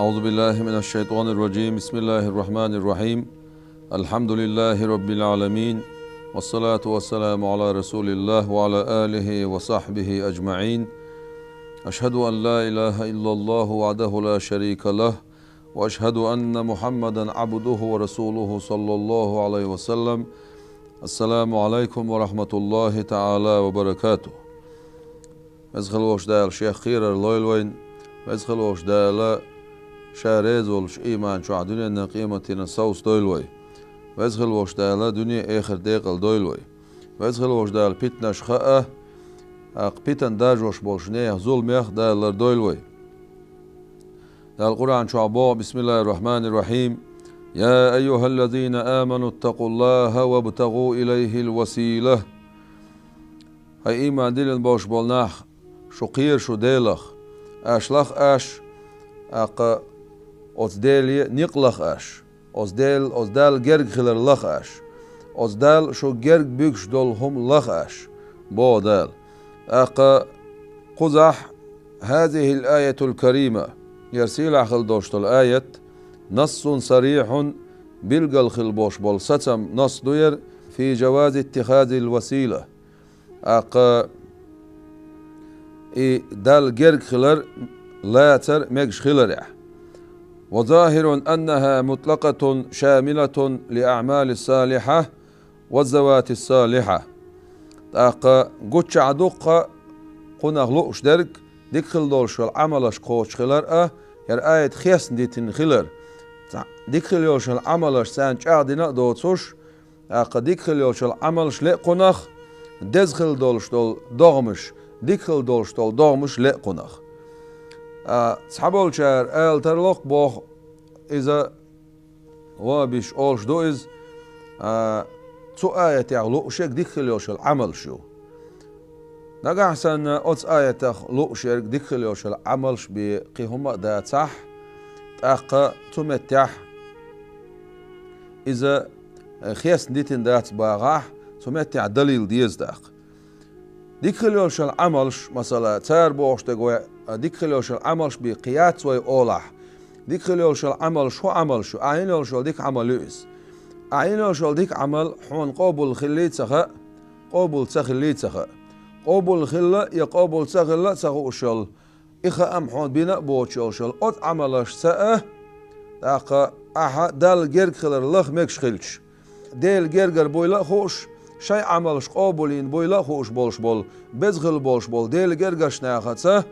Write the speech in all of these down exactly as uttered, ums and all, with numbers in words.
أعوذ بالله من الشيطان الرجيم. بسم الله الرحمن الرحيم. الحمد لله رب العالمين. والصلاة والسلام على رسول الله وعلى آله وصحبه أجمعين. أشهد أن لا إله إلا الله وحده لا شريك له، وأشهد أن محمدا عبده ورسوله صلى الله عليه وسلم. السلام عليكم ورحمة الله تعالى وبركاته. Веза хила волчу Дала Шех кхерар лойла вайна. Веза хила волчу Дала Ша реза волчу ийман чохь дуьненна къематдийнна совцадойла вай. Веза хила волчу Дала дуьне а, эхарт а декъала дойла вай. Веза хила волчу Дала питанаш хаа, тӀаккха питана даржош болчу нехан зуламех Дала лардойла вай. Дала Къуръан чохь боху: بسم الله الرحمن الرحيم. يا أيها الذين آمنوا اتقوا الله وابتغوا إليه الوسيلة. ХӀай ийман диллина болуш болу нах, шу кхера шу Делах, аш лаха аш, тӀаккха оцу Деле некъ лаха аш, оцу Дел-, оцу Далла герга хилар лаха аш, оцу Далла шу герга буьгуш долу хӀума лаха аш, боху Дала. ТӀаккха кхузахь: هذه الآية الكريمة, яра сийлахь хила долуш долу аят, نص صريح, билггал хила болуш болу сацам, насс ду яра, في جواز اتخاذ الوسيلة, тӀаккха и Далла герга хилар лацар мегаш хиларехь. وظاهر أنها مطلقة شاملة للأعمال الصالحة والذوات الصالحة. ТӀаккха гуччахь дуккха кхунах лууш дерг дика хила долуш йолу Ӏамалаш кхочуш хилар а, яра аят хестна дитина хилар. Цхьа дика хила йолуш йолу Ӏамалаш царна чӀагӀдина а доцуш, тӀаккха дика хила йолчул Ӏамалш ле а кхунах, деза хила долуш долу догӀмаш, дика хила долуш долу догӀмаш ле а кхунах. А, цхьаболчара ала тарло-кх боху, иза вахӀабиш олуш ду иза, а, цу аятех лууш ерг дика хила йолчул Ӏамалш ю. Нагахь санна оцу аятах лууш ерг дика хила йолчул Ӏамалш бен кхин хӀума а дацахь, тӀаккха цу меттехь иза, э, хестна дитина дац бахахь, цу меттехь далил деза тӀаккха. Дика хила йолчул Ӏамалш, масала, цара бохуш дерг вай, а, дика хила йолчул Ӏамалш бен кхин яц вай олахь, дика хила йолчул Ӏамалш хӀун Ӏамалш ю, ахь йина йолуш йолу дика Ӏамал ю иза. Ахь йина йолуш йолу дика Ӏамал хьуна къобал хиллий а ца хаьа, къобал ца хиллий а ца хаьа. Къобал хилла я къобал ца хилла а ца хууш йолу, и хаам хьуна бина а боцуш йолуш йолу оцу Ӏамалшца а, тӀаккха ахьа Далла герга хилар лаха мегаш хилча, Делан гергара буйла а хууш, шайн Ӏамалш къобалйина буйла а хууш болуш болу, беза хила болуш болу Делан гергарчу нахаца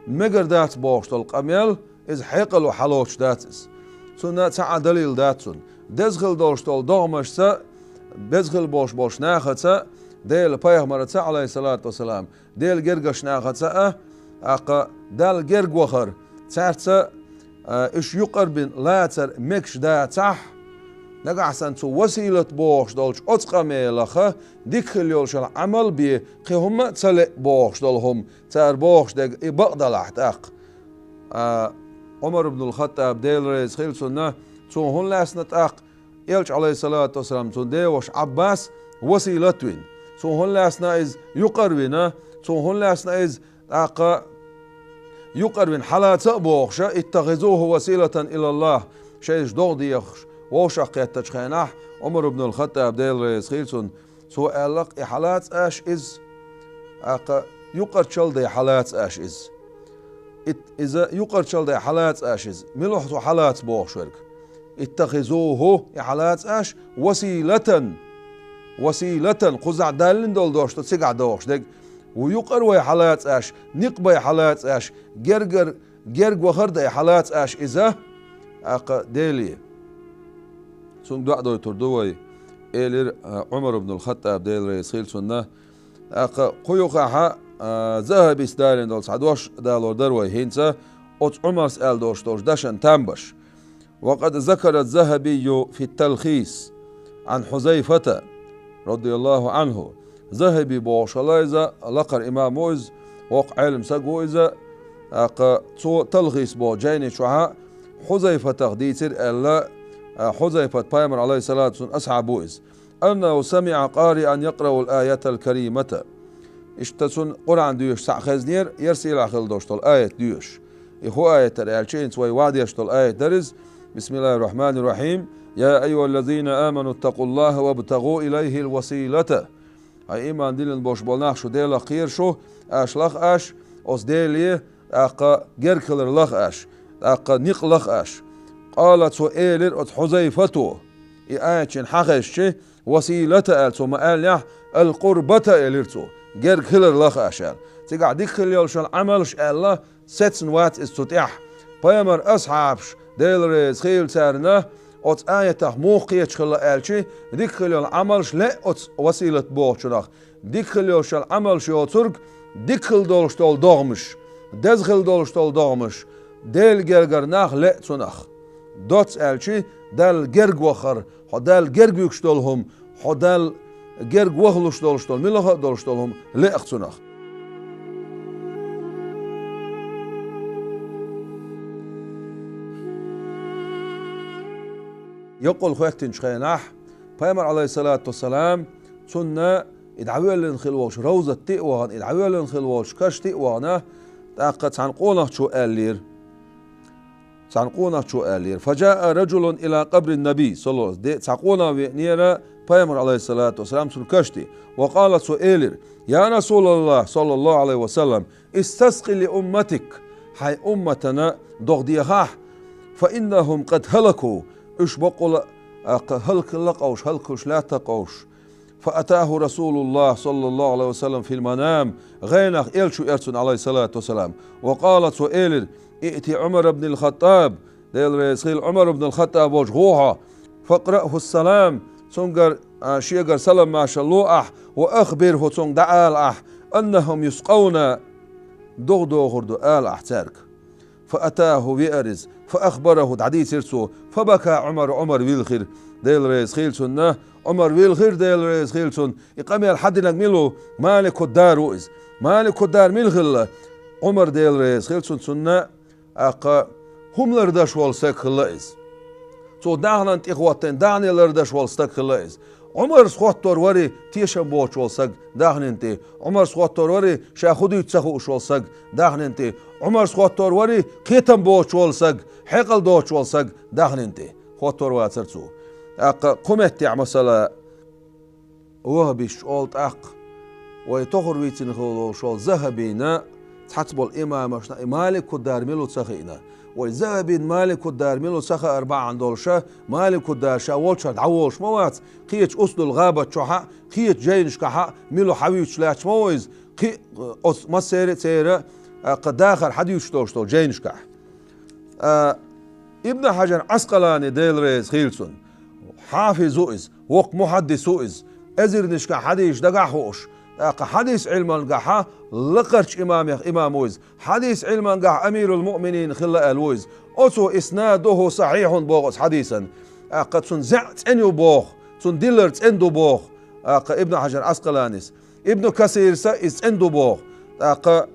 мегар дац бохуш долу къамел, иза хьекъало хьалоцуш дац иза. Цунна цхьа а далил дац цунна. Деза хила долуш долу догӀмашца, беза хила болуш болчу нахаца, Делан пайхамарца, Ӏалайхиссалату вассалам, Делан гергарчу нахаца а, тӀаккха Далла герга вахар, цаьрца, а, уьш юкъара бина лацар мегаш дацахь, нагахь санна цу василат бохуш долчу оцу къамелаха дика хила йолчул Ӏамал бен кхин хӀума а ца леа бохуш долу хӀума, цара бохуш дерг и бакъ далахь тӀаккха. А, Ӏумар ибн ал-Хаттаб, Дела реза хила цунна, цо хӀунда лаьцна тӀаккха Элча, Ӏалайхиссалату вассалам, цуьнан деваша Ӏаббас василат вина. Цо хӀунда лаьцна иза юкъара вина, цо хӀунда лаьцна иза тӀаккха юкъара вина хьалаца а бохуша, اتخذوه وسيلة إلى الله, шайша догӀа дехаш вовшах кхеттачу хенахь, Ӏумар ибн ал-Хаттаб, Дела реза хила цунна, цо аьлла-кх, и хьалаца аш иза, тӀаккха юкъарчалла дай хьалаца аш иза. Ит-, иза юкъарчалла дай хьалаца аш иза. Мила ву цо хьалаца бохуш верг? اتخذوه, и хьалаца аш, وسيلة. وسيلة, кхузахь даллина долу дош ду цигахь дохуш дерг. Ву юкъара вай хьалаца аш, некъ бай хьалаца аш, гергар-, герга вахар дай хьалаца аш иза, тӀаккха Деле. Цунга доӀа дойтур ду вай, элира, а, Ӏумар ибн ал-Хаттаб, Дела реза хила цунна. ТӀаккха кху юкъахьа, а, Захабис далийна долу цхьа дош далор дара вай хӀинца, оцу Ӏумарс аьлла долуш долчу дашан там беш. وقد ذكر الذهبي في التلخيص عن حذيفة رضي الله عنه. Захаби бохуш хилла иза, лакхара имам ву иза, воккха Ӏелам саг ву иза, тӀаккха цо Талхис боху жайни чохьа Хьузайфатах дийцира аьлла, а, Хьузайфат пайхамар, Ӏалайхиссалату вассалам, асхьаб ву иза. أنه سمع قارئا يقرأ الآية الكريمة. Иштта цунна Къуръан доьшуш цхьаъ хезнера, яра сийлахь хила долуш долу аят доьшуш. И хӀун аят дара аьлча, хӀинца вай ваьдеш долу аят дара иза. Бисмиллахир-рахманир-рахим. Я айюхаллазина аману ттакъуллаха вабтагӀу илайхил василата. Хьай иман диллина болуш болу нах, шу Делах кхера шу, аш лаха аш, оцу Деле, тӀаккха герга хилар лаха аш, тӀаккха никъ лаха аш. Къала, цо элира оцу Хьузайфато, и аят шена хьахезча, василата аьлла цо ма аьллехь, ал-къурбата элира цо, герга хилар лаха аш аьлла. Цигахь дика хила йолуш йолу Ӏамалш аьлла, сецна вац иза цу тӀехь. Пайхамар асхьабаш, Дела реза хийла царна, оцу аятах муха кхеташ хилла аьлча, дика хила йолу Ӏамалш лаьа оцу василат бохучунах. Дика хила йолуш йолу Ӏамалш йоцург, дика хила долуш долу догӀмаш, деза хила долуш долу догӀмаш, Делан гергара нах лаьа цунах. Доцца аьлча, Далла герга вахар, хьо Далла герга вуьгуш долу хӀума, хьо Далла герга вахалуш долуш долу, муьлхха а долуш долу хӀума лаьа цунах. Йокъал хӀоьттинчу хенахь, Пайхамар, Ӏалайхиссалату вассалам, цунна и дӀавоьллина хила волчу равзатте а вахана, и дӀавоьллина хила волчу каште а вахана, тӀаккха цхьана къонахчо аьллера. Цхьана къонахчо аьллера: «Фаджаа раджулун ила къабрин наби», саллаллаху алейхи ва саллям. Де, цхьа къонах веанера Пайхамар, Ӏалайхиссалату вассалам, цуьнан каште. «Ва къала», цо элира: «Я Расулаллах, саллаллаху алейхи ва саллям, истаскъи ли умматик, хьайн умматана догӀа дехахь, фа иннахум къад хӀалаку, уьш бакъволу а кха хӀаллакьхилла къовш, хӀаллакьхуьлуш лаьтта къовш». Фа атаху Расулуллах, саллаллаху алейхи ва саллям, фил манам, гӀенах элча веара цунна, Ӏалайхиссалату вассалам. Ва къала, цо элира: «Иъти Ӏумар ибн ал-Хаттаб», Дела реза хила, Ӏумар ибн ал-Хаттаб волчу гӀо хьо, «факъраъху салам», цуьнгара, а, шегара салам-маршалла ло ахь, «ва ахбирху», цуьнга дӀаала ахь, «аннахум юскъавна», догӀа дохур ду ала ахь цаьрга. Фа атаху, веара иза, фа ахбараху, дӀадийцира цо, фа бака Ӏумар, Ӏумар вилхира, Дела реза хила цунна, Ӏумар вилхира, Дела реза хила цунна. И къамел хьан динарг мила ву? Малику дар ву иза. Малику дар мила хилла? Ӏумар, Дела реза хила цунна, цунна, тӀаккха, хӀума лардеш волу стаг хилла иза. Цо даханан тӀе хӀоттийна, дахане лардеш волу стаг хилла иза. Ӏумарс хӀоттор вари тешам боцуш волу стаг даханин тӀе. Ӏумарс хӀоттор вари ша хӀун дуьйцу ца хууш волу стаг даханин тӀе. Ӏумарс хӀоттор вари кхетам боцуш волу стаг, хьекъал доцуш волу стаг даханин тӀе. ХӀоттор вацара цо. ТӀаккха кху меттехь, масала, вахабисташ олу тӀаккха, вай тохара вийцина хила волуш волу Захабина, цхьацца болу имамашна и Малику дар мила ву ца хиъна. Вай Захабин Малику дар мила ву ца хаар бахьана долуша, Малику дар ша волчара дӀаволуш ма вац, кхечу Усдул-ГӀабат чохьа, кхечу жайнашкахьа мила ву хьан вуьйцуш лаьтташ ма ву иза, кхин а, оцу массеран а церан а, кху дахар хьан дуьйцуш долуш долу жайнашкахь. А, Ибн Хьаджар Ӏаскъалани, Дела реза хила цунна, хьафиз ву иза, воккха мухьаддис ву иза, эзарнашкахь хьадисаш дагахь хууш, тӀаккха хьадис Ӏилмангахьа лакхарчу имамех имам ву иза, хьадис Ӏилмангахь амирул-муъминин хилла аьлла ву иза. Оцо иснадуху сахьихьун боху оцу хьадисан. ТӀаккха цуьнан зӀе цӀена ю боху, цуьнан дилар цӀена ду боху, тӀаккха Ибн Хьаджар Ӏаскъаланис. Ибн Касирса иза цӀена ду боху. ТӀаккха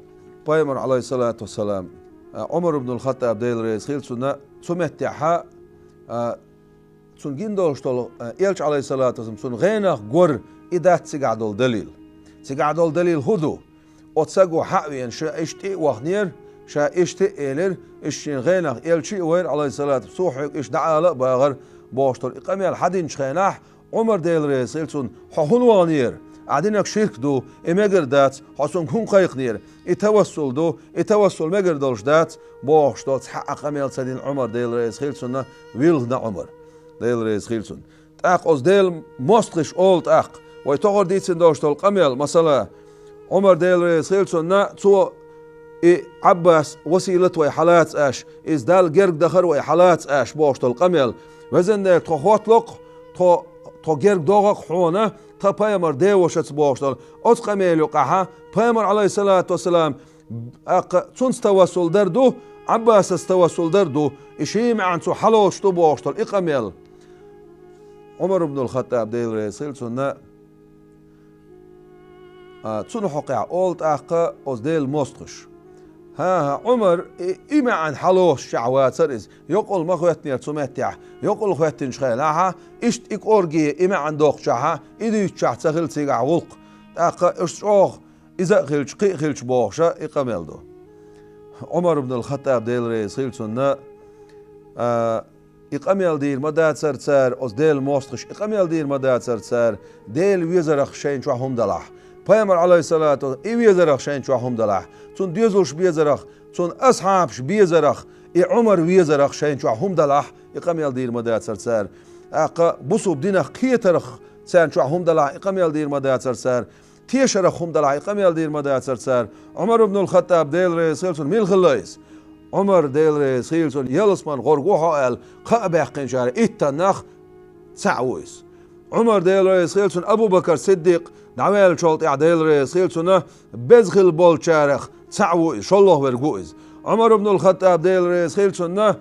Пайхамар, Ӏалайхиссалату вассалам, а, Ӏумар ибн ал-Хаттаб, Дела реза хила цунна, цу меттехьа, а, цунна гина долуш долу, а, элча, Ӏалайхиссалату вассалам, цунна гӀенах гор, и дац цигахь долу далил. Цигахь долу далил хӀун ду? Оцу саго хьа а веана, ша иштта тӀе а вахнера, ша иштта а элира, иштта шена гӀенах элча а вайра, Ӏалайхиссалату, цо хьоьга иштта дӀаала а бахара, бохуш долу и къамел хьан динчу хенахь, Ӏумар, Дела реза хила цунна, хьо хӀунда вахнера? Ахь динарг ширк ду, и мегар дац, хьо цуьнга хӀунда кхайкхинера? И тавассул ду, и тавассул мегар долуш дац, бохуш долу цхьа а къамел ца дина Ӏумар, Дела реза хила цунна, вилхина Ӏумар, Дела реза хила цунна. ТӀаккха оцу Делан мостагӀаша олу тӀаккха, вай тохара дийцина долуш долу къамел, масала, Ӏумар, Дела реза хила цунна, цо и Ӏаббас василат вай хьалаца аш, иза Далла герга дахар вай хьалаца аш бохуш долу къамел. Везан Дела, тхо хӀоттало-кх, тхо, тхо герга догӀа-кх хьуна, тхан пайхамар девашаца бохуш долу. Оцу къамел юкъахьа пайхамар, Ӏалайхиссалату вассалам, тӀаккха цунца тавассул дар ду, Ӏаббасаца тавассул дар ду, и шен маьӀна цо хьалоцуш ду бохуш долу и къамел. Ӏумар ибн ал-Хаттаб, Дела реза хила цунна, а, цунна хьокхехь олу тӀаккха оцу Делан мостагӀаша. ХӀан-хӀа, Ӏумар и, и маьӀна хьалоцуш чохь вацара иза. Йокъал ма хӀоьттинера цу меттехь. Йокъал хӀоьттинчу хенахьа, иштта и кӀорге и маьӀна доккхучохьа, и дуьйцучохь ца хила цигахь гӀуллакх. ТӀаккха уьш чӀогӀа иза а хилча, кхин а хилча бохуша и къамел ду. Ӏумар ибн ал-ХаттӀаб, Дела реза хила цунна, а, и къамел дийр ма дацар цара, оцу Делан мостагӀаша и къамел дийр ма дацар цара, Делан везарах шайна чохь хӀума далахь. Пайхамар, Ӏалайхиссалату, и везарах шайна чохь хӀума далахь. Цунна доьзалш безарах, цунна асхьабаш безарах, и Ӏумар везарах шайна чохь хӀума далахь, и къамел дийр ма дацар цара. ТӀаккха бусулба динах кхетарах царна чохь хӀума далахь, и къамел дийр ма дацар цара. Тешарах хӀума далахь, и къамел дийр ма дацар цара. Ӏумар ибн ал-ХаттӀаб, Дела реза хила цунна, мила хилла иза? Ӏумар, Дела реза хила цунна, ялсаманин гӀоргва хьо аьлла, кхаъ баьккхинчара иттаннах цхьаъ ву иза. Ӏумар, Дела реза хила цунна, Абу Бакр Сиддикъ дӀаваьллачул тӀаьхьа, Дела реза хила цунна, беза хилла болчарах цхьаъ ву иза, шолгӀа верг ву иза. Ӏумар ибн ал-ХаттӀаб, Дела реза хила цунна,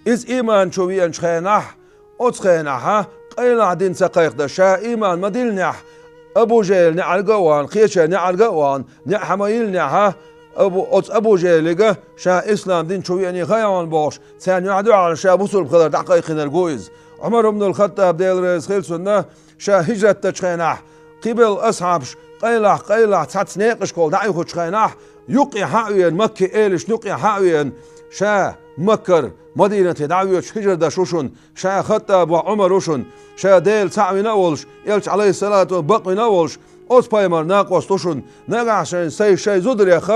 иза ийман чу веанчу хенахь, оцу хенахь, къайлахь дин ца кхайкхадеш, ша ийман ма диллинехь, Абу ЖахӀил неӀарга а вахана, кхечеран неӀарга а вахана, неӀ хьа ма йиллинехь, Абу, оцу Абу ЖахӀилига ша ислам дин чу веаний хаьий хьуна бохуш, царна юьхь дуьхьал ша бусулба хилар дӀакхайкхинарг ву иза. Ӏумар ибн ал-ХаттӀаб, Дела реза хила цунна, ша хӀижрат дечу хенахь, кхибелла асхьабаш къайлахь-къайлахь цхьацца некъашкахула дӀаоьхучу хенахь, юккъе хьа а веана, Макке элашна юккъе хьа а веана, ша Маккара Мадинате дӀа а воьдуш хӀижра деш ву шуна, ша ХаттӀабан воӀ Ӏумар ву шуна, ша Дела цхьаъ вина а волуш, Элча, Ӏалайхиссалату, бакъвина а волуш, оцу пайхамаран накъост ву шуна, нагахь шайн сай шайн зударех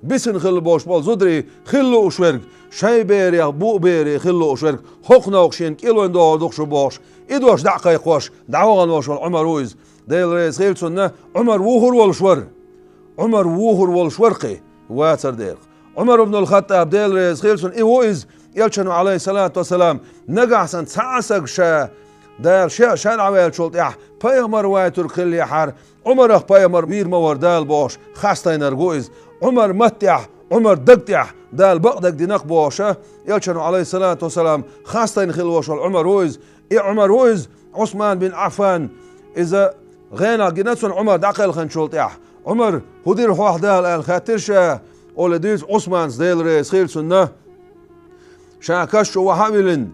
бисина хилла болуш болу зударий хила лууш верг, шайн берех буо бере хила лууш верг, хӀокху новкъа шена кӀелвина догӀур ду-кх шу бохуш, и дош дӀа а кхайкхош, дӀавахана волуш волу Ӏумар ву иза. Дела реза хила цунна, Ӏумар вухур волуш вара. Ӏумар вухур волуш вара кхин, вацар дера. Ӏумар ибн ал-ХаттӀаб, Дела реза хила цунна, и ву иза, Элчано, Ӏалайхиссалату вассалам, нагахь санна цхьа а саг ша, Дала ша, ша дӀаваьллачул тӀаьхьа пайхамар вайтург хиллехьара, Ӏумарах пайхамар вийр ма вара Дала бохуш, хастийнарг ву иза. Ӏумар маттехь, Ӏумар даг тӀехь Дала бакъдерг дина-кх бохуша, Элчано, Ӏалайхиссалату вассалам, хастийна хилла волуш волу Ӏумар ву иза. И Ӏумар ву иза, Ӏусман бин Ӏаффан. Иза гӀенах гина цунна Ӏумар дӀакхелхинчул тӀаьхьа. Ӏумар, хӀун дира хьох Дала аьлла хаьттира ша, олий дуьйцу Ӏусманца, Дела реза хила цунна. Ша каш чу вахьа а виллина,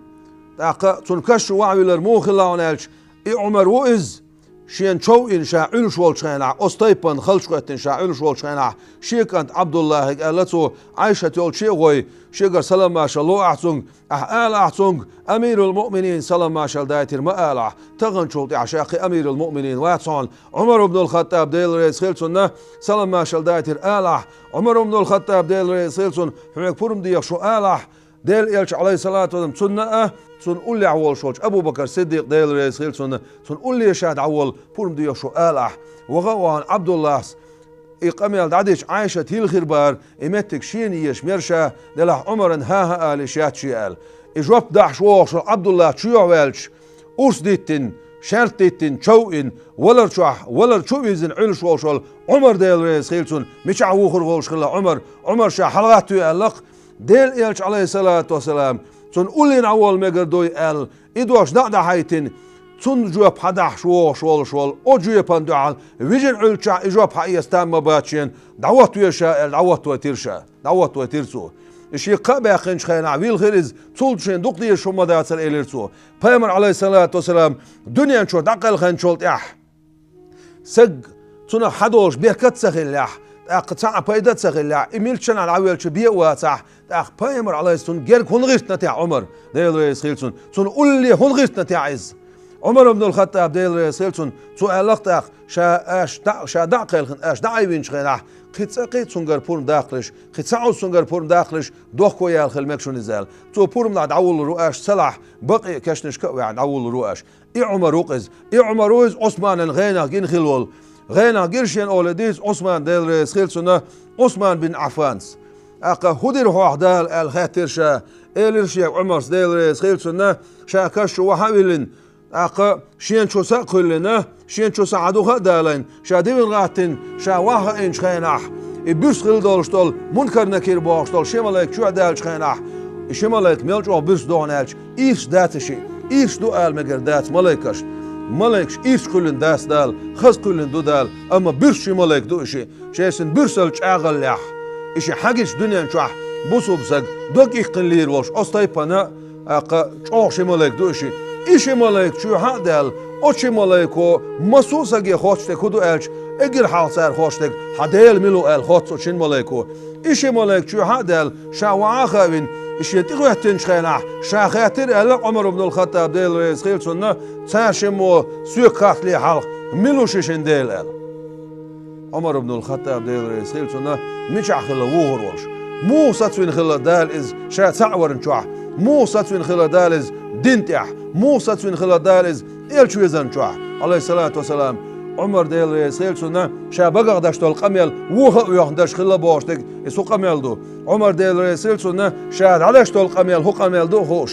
тӀаккха цунна каш чу вахьа виллар муха хилла хьуна аьлча, и Ӏумар ву иза, шена чов йина ша Ӏуьллуш волчу хенахь, оцу тайпана халчу хӀоьттина ша Ӏуьллуш волчу хенахь, шен кӀант Ӏабдуллахьига аьлла цо, Ӏайшат йолчу а гӀой, шегара салам-маршалла ло ахь цуьнга, ахь ала ахь цуьнга, амирул-муъминин салам-маршалла дайтира ма ала ахь, таханчул тӀаьхьа ша кхин амирул-муъминин вац хьуна, Ӏумар ибн ал-ХаттӀаб, Дела реза хила цунна, салам-маршалла дайтира ала ахь, Ӏумар ибн ал-ХаттӀаб, Дела реза хила цунна, хьоьга пурба деха шу ала ахь, Делан Элча, Ӏалайхиссалату вассалам, цунна а, цунна уллехь волуш волчу Абу Бакр Сиддикъ, Дела реза хила цунна, цунна улле ша дӀаволла пурба деха шу ала ахь. Ваха а вахана Ӏабдуллахьс и къамел дӀадича, Ӏайшат йилхира бара, и меттиг шена езаш мера ша, делахь Ӏумаран хӀан-хӀа ала йиш яц шен аьлла. И жоп дахьаш вогӀуш волу Ӏабдуллахь чоьхьа ваьлча, урс диттина, шаьртта диттина, чов йина, валар чохь, валар чу а вирзина Ӏуьллуш волуш волу Ӏумар, Дела реза хила цунна, мичахь вухур волуш хилла Ӏумар, Ӏумар ша хьалагӀаттаве аьлла-кх, Делан Элча, Ӏалайхиссалату вассалам, цунна улле дӀаволла мегар дуй аьлла, и дош дӀа а дӀахьайтина, цунна жоп хьадахьаш вогӀуш волуш волу, оцу жоьпана дуьхьал, вижина Ӏуьллучохь и жоп хьаэца там ма бац шена, дӀахӀотта веза ша аьлла, дӀахӀоттавайтира ша, дӀахӀоттавайтира цо. И шен кхаъ баьккхинчу хенахь вилхира иза, цул шена дукха дезаш хӀума ма дацара, элира цо. Пайхамар, Ӏалайхиссалату вассалам, дуьнен чуьра дӀакхелхинчул тӀаьхьа, саг цунах хьадолуш беркат а ца хиллехь, тӀаккха цхьа а пайда а ца хиллехь, и милчанахь дӀавелча бен а вацахь, тӀаккха пайхамар, Ӏалайхиссалам, цунна герга хӀунда гӀиртина техьа Ӏумар, Дела реза хила цунна, цунна улле хӀунда гӀиртина техьа иза? Ӏумар ибн ал-ХаттӀаб, Дела реза хила цунна, цо аьлла-кх тӀаккха, ша аш дӀа, ша дӀа а кхелхина, аш дӀа а айвинчу хенахь, кхин цкъа а кхин цуьнгара пурба даккхалаш, кхин цхьа а цуьнгара пурба даккхалаш, дохко яьлла хила мега шуна иза аьлла. Цо пурба нах дӀавуллур ву аш, ца лахь, бакъ а кешнашка а ваьхьна дӀавуллур ву аш. И Ӏумар ву-кх иза. И Ӏумар ву иза Ӏусманан гӀенах гина хилла волу. ГӀенах гира шена олий дийца Ӏусман, Дела реза хила цунна, Ӏусман бин Ӏаффанс. ТӀаккха хӀун дира хьох Дала аьлла хаьттира ша, элира шега Ӏумарс, Дела реза хила цунна, ша каш чу вахьа а виллина, тӀаккха шена чу са а кхуьллина, шена чу са хьан духа а далийна, ша дивина гӀаттина, ша вахьа а хиъначу хенахь, и буьрса хила долуш долу Мункар-Накир бохуш долу ши малайк чоьхьа даьллачу хенахь, и ши малайк мел чӀогӀа буьрса ду хьуна аьлча, ирс дац и шиъ, ирс ду ала мегар дац малайкашна. Малайкаш ирс кхуьллина дац Дала, хаза кхуьллина ду Дала, амма буьрса ши малайк ду и шиъ. Шайшинна буьрсалла чӀагӀаллехь, и шиъ хьагича дуьнен чохь бусулба саг дог иккхина лийр волуш оцу тайпана, тӀаккха чӀогӀа ши малайк ду и шиъ. И ши малайк чоьхьа а даьлла, оцу ши малайко массо а саге хоттуш дерг хӀун ду аьлча, Эггара хьалха цара хош дерг, хьан Дела мила ву аьлла хоц оцу шина малайко. И ши малайк чоьхьа а даьлла, ша вахьа а хаавина, и шен тӀехӀоьттинчу хенахь, ша хаьттира аьлла Ӏумар ибн ал-Хаттаб, Дела реза хила цунна, цара шиммо соьга хаттале хьалха, мила ву ши шина Дела аьлла. Ӏумар ибн ал-Хаттаб, Дела реза хила цунна, мичахь хилла вухур волуш. Муха сацвина хилла Дала иза ша цхьаъ варна чохь? Муха сацвина хилла Дала иза дин тӀехь? Муха сацвина хилла Дала иза элча везарна чохь, Ӏалайхиссалату вассалам? Ӏумар, Дела реза хила цунна, ша багах даш долу къамел вуха а воьхна даш хилла бохуш дерг, иза хӀун къамел ду? Ӏумар, Дела реза хила цунна, ша дӀадаш долу къамел хӀун къамел ду а хууш,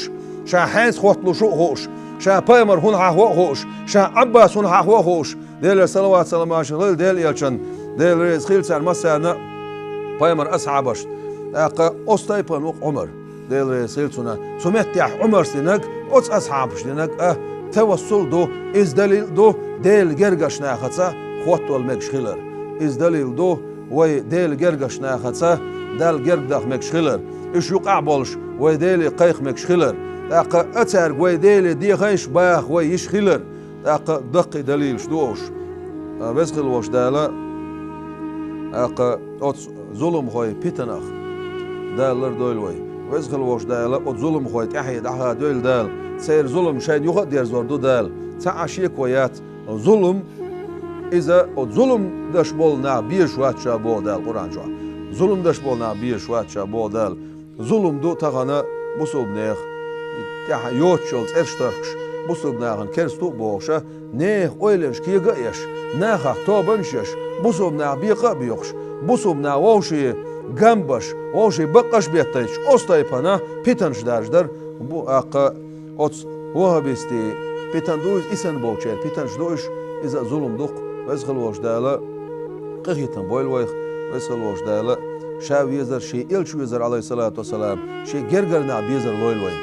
ша хьенца хотталуш ву а хууш, ша пайхамар хӀунда хьахаво а хууш, ша Ӏаббас хӀунда хьахаво а хууш, Делера салават-салам аш хила Делан элчанна, Дела реза хила царна массарна а, пайхамар асхьабашна. ТӀаккха оцу тайпана ву-кх Ӏумар. Дела реза хила цунна. Цу меттехь Ӏумарс динарг, оцу асхьабаш динарг а тавассул ду, иза далил а ду, Делан гергарчу нахаца хоттавала мегаш хилар. Иза далил ду, вай Делан гергарчу нахаца Далла герга даха мегаш хилар. Уьш юкъахь а болуш, вай Деле кхайкха мегаш хилар. ТӀаккха а цаьрга вай Деле дехайш баха вай йиш хилар. ТӀаккха даккхий далилаш ду уьш. Веза хила волчу Дала, тӀаккха оцу зуламхойн питанах Дала лардойла вай. Веза хила волчу Дала оцу зуламхойн тӀаьхье дӀахадойла Дала. Церан зулам шайна юха а дерзор ду Дала. Цхьа а шеко яц. Зулам, иза оцу зулам деш болу нах безаш вац ша боху Дала Къуръан чохь. Зулам деш болу нах безаш вац ша боху Дала. Зулам ду тахана бусулбанех тӀехь йоцуш йолу цӀераш тархкаш, бусулба нахана керста ву а бохуша, нехан ойланаш кега а еш, нахах тобанаш еш, бусулба нах бекъа а боькъуш, бусулба нах вовшийн гам беш, вовшийн баккъаш а беттайчу оцу тайпана питанаш даржадар бу, тӀаккха оцу ваххабистийн питан ду иза, и санна болчеран питанаш ду уьш, иза а зулам ду-кх. Веза хила волчу Дала къинхетам бойла вайх, Веза хила волчу Дала ша везар, шен элча везар, Ӏалайхиссалату вассалам, шен гергара нах безар лойла вайна.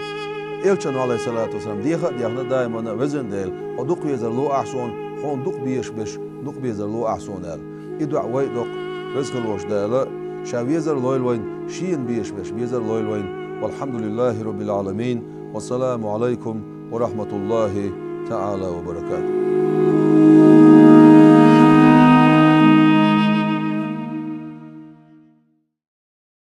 Элчано, Ӏалайхиссалату вассалам, деха а дехна даимана: «Везан Дела, хьо дукха везар ло ахь суна, хьуна дукха безаш берш дукха безар ло ахь суна», – аьлла. И доӀа вай а до-кх. Веза хила волчу Дала ша везар лойла вайна, шена безаш берш безар лойла вайна. Валхьамдулиллахи роббил Ӏаламин. Вассаламу Ӏалайкум ва рахматуллахи таӀала ва баракатух.